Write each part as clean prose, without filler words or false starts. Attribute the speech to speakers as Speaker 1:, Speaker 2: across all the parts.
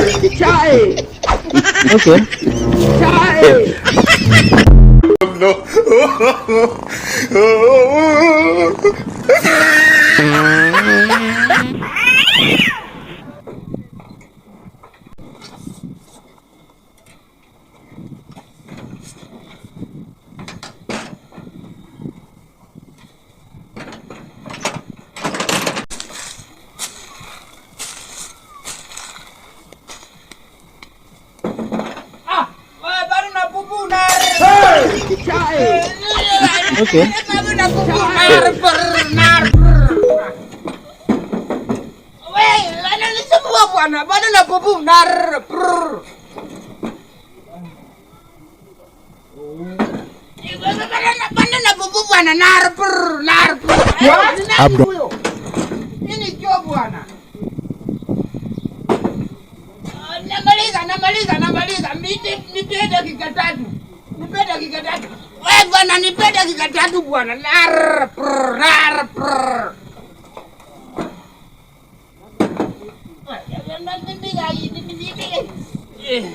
Speaker 1: Chai.
Speaker 2: Okay.
Speaker 1: Chai.
Speaker 3: No.
Speaker 1: Chai.
Speaker 2: Okay.
Speaker 1: Bwana, bado na pupu nar prr. Bado na pupu bwana nar prr nar prr. Nani huyo? Nini jo bwana? Namaliza, namaliza, namaliza. Nipe dakika tatu. Nipe dakika tatu. Wewe bwana, nipe dakika tatu bwana. Nar prr nar prr.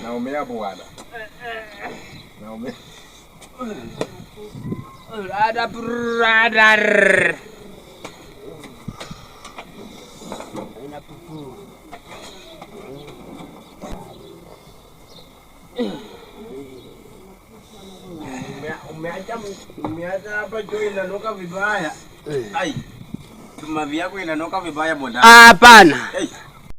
Speaker 3: Naumia bwana. Naumia.
Speaker 1: Ada brother.
Speaker 3: Umeacha hapa choo inanuka vibaya. Ai. Mavi yako inanuka vibaya bwana.
Speaker 1: Hapana.
Speaker 3: Hey.